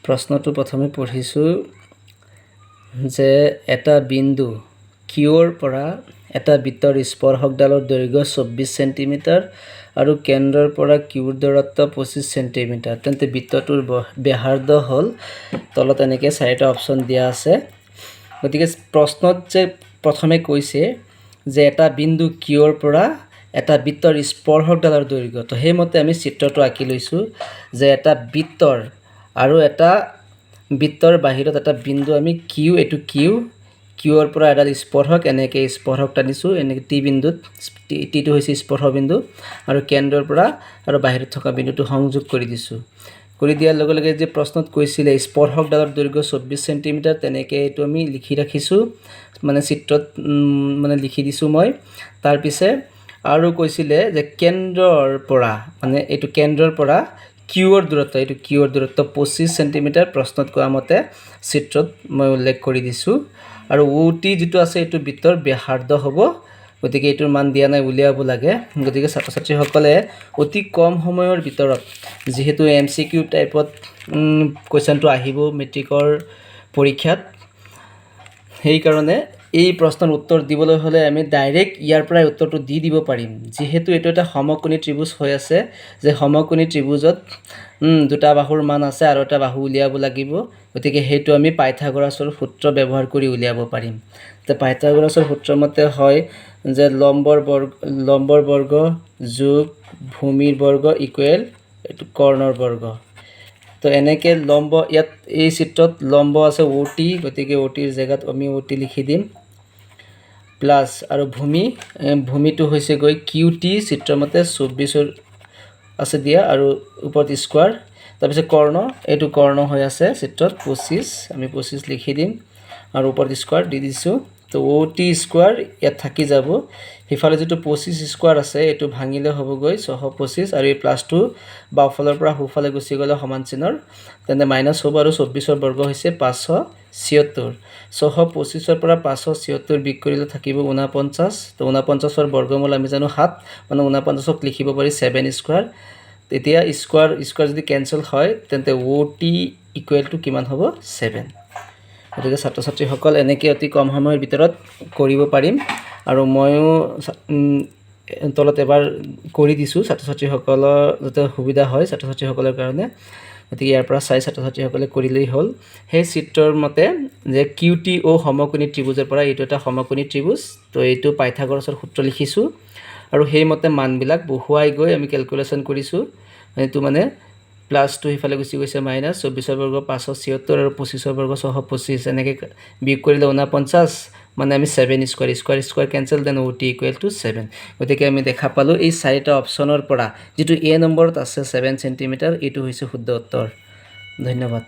প্ৰশ্নটো প্ৰথমে পঢ়িছোঁ যে এটা বিন্দু কিউৰ পৰা এটা বৃত্তৰ স্পৰ্শকডালৰ দৈৰ্ঘ্য 24 চেণ্টিমিটাৰ আৰু কেন্দ্ৰৰ পৰা কিউৰ দূৰত্ব 25 চেণ্টিমিটাৰ, তেন্তে বৃত্তটোৰ ব্যাসাৰ্ধ হ'ল। তলত এনেকৈ চাৰিটা অপশ্যন দিয়া আছে। গতিকে প্ৰশ্নত যে প্ৰথমে কৈছে যে এটা বিন্দু কিউৰ পৰা এটা বৃত্তৰ স্পৰ্শকডালৰ দৈৰ্ঘ্য, তো সেইমতে আমি চিত্ৰটো আঁকি লৈছোঁ যে এটা বৃত্তৰ আৰু এটা বৃত্তৰ বাহিৰত এটা বিন্দু আমি কিউ, এইটো কিউ। কিউৰ পৰা এডাল স্পৰ্শক, এনেকৈ স্পৰ্শক টানিছোঁ, এনেকৈ টি বিন্দুত। টিটো হৈছে স্পৰ্শ বিন্দু আৰু কেন্দ্ৰৰ পৰা আৰু বাহিৰত থকা বিন্দুটো সংযোগ কৰি দিছোঁ। কৰি দিয়াৰ লগে লগে যে প্ৰশ্নত কৈছিলে স্পৰ্শকডালৰ দৈৰ্ঘ্য 24 চেণ্টিমিটাৰ, তেনেকৈ এইটো আমি লিখি ৰাখিছোঁ, মানে চিত্ৰত মানে লিখি দিছোঁ মই। তাৰপিছে আৰু কৈছিলে যে কেন্দ্ৰৰ পৰা, মানে এইটো কেন্দ্ৰৰ পৰা কিউৰ দূৰত্ব, এইটো কিউৰ দূৰত্ব 25 চেণ্টিমিটাৰ প্ৰশ্নত কোৱা মতে চিত্ৰত মই উল্লেখ কৰি দিছোঁ। আৰু অ' টি যিটো আছে, এইটো বৃত্তৰ ব্যাসাৰ্ধ হ'ব। গতিকে এইটোৰ মান দিয়া নাই, উলিয়াব লাগে। গতিকে ছাত্ৰ ছাত্ৰীসকলে অতি কম সময়ৰ ভিতৰত, যিহেতু এমচিকিউ টাইপত কুৱেশ্যনটো আহিব মেট্ৰিকৰ পৰীক্ষাত, সেইকাৰণে এই প্ৰশ্নৰ উত্তৰ দিবলৈ হ'লে আমি ডাইৰেক্ট ইয়াৰ পৰাই উত্তৰটো দি দিব পাৰিম। যিহেতু এইটো এটা সমকোণী ত্ৰিভুজ হৈ আছে, যে সমকোণী ত্ৰিভুজত দুটা বাহুৰ মান আছে আৰু এটা বাহু উলিয়াব লাগিব। গতিকে সেইটো আমি পাইথাগোৰাছৰ সূত্ৰ ব্যৱহাৰ কৰি উলিয়াব পাৰিম। তো পাইথাগোৰাছৰ সূত্ৰ মতে হয় যে লম্বৰ বৰ্গ যোগ ভূমিৰ বৰ্গ ইকুৱেল এইটো কৰ্ণৰ বৰ্গ। তো এনেকৈ লম্ব, ইয়াত এই চিত্ৰত লম্ব আছে অ' টি, গতিকে অ' টিৰ জেগাত আমি অ' টি লিখি দিম, প্লাছ আৰু ভূমি, ভূমিটো হৈছে গৈ কিউ টি, চিত্ৰমতে 24ৰ আছে দিয়া আৰু ওপৰত স্কোৱাৰ। তাৰপিছত কৰ্ণ, এইটো কৰ্ণ হৈ আছে চিত্ৰত 25, আমি 25 লিখি দিম আৰু ওপৰত স্কোৱাৰ দি দিছোঁ। তো অ' টি স্কোৱাৰ ইয়াত থাকি যাব। সিফালে যিটো 25 স্কোৱাৰ আছে, এইটো ভাঙিলে হ'বগৈ 625 আৰু এই প্লাছটো বাওঁফালৰ পৰা সোঁফালে গুচি গ'লে সমান চিনৰ তেন্তে মাইনাছ হ'ব আৰু 24ৰ বৰ্গ হৈছে 576। 625ৰ পৰা 576 বিয়োগ কৰিলে থাকিব 49। তো 49ৰ বৰ্গমূল আমি জানো 7, মানে 49ক লিখিব পাৰি ছেভেন স্কোৱাৰ। তেতিয়া স্কোৱাৰ স্কোৱাৰ যদি কেঞ্চেল হয়, তেন্তে অ' টি ইকুৱেল টু কিমান হ'ব? ছেভেন। গতিকে ছাত্ৰ ছাত্ৰীসকল, এনেকৈ অতি কম সময়ৰ ভিতৰত কৰিব পাৰিম আৰু ময়ো তলত এবাৰ কৰি দিছোঁ, ছাত্ৰ ছাত্ৰীসকলৰ যাতে সুবিধা হয় ছাত্ৰ ছাত্ৰীসকলৰ কাৰণে। গতিকে ইয়াৰ পৰা চাই ছাত্ৰ ছাত্ৰীসকলে কৰিলেই হ'ল। সেই চিত্ৰৰ মতে যে কিউ টি অ' সমকোণী ত্ৰিভুজৰ পৰা, এইটো এটা সমকোণী ত্ৰিভুজ, তো এইটো পাইথাগোৰাছৰ সূত্ৰ লিখিছোঁ আৰু সেইমতে মানবিলাক বহুৱাই গৈ আমি কেলকুলেশ্যন কৰিছোঁ। এইটো মানে প্লাছটো সিফালে গুচি গৈছে মাইনাছ, 24ৰ বৰ্গ 576 আৰু 25ৰ বৰ্গ 625, এনেকৈ বিয়োগ কৰিলে 49, মানে আমি seven square, square square cancel, then OT equal to seven। গতিকে আমি দেখা পালোঁ এই চাৰিটা অপশ্যনৰ পৰা যিটো এ নম্বৰত আছে 7 চেণ্টিমিটাৰ, এইটো হৈছে শুদ্ধ উত্তৰ। ধন্যবাদ।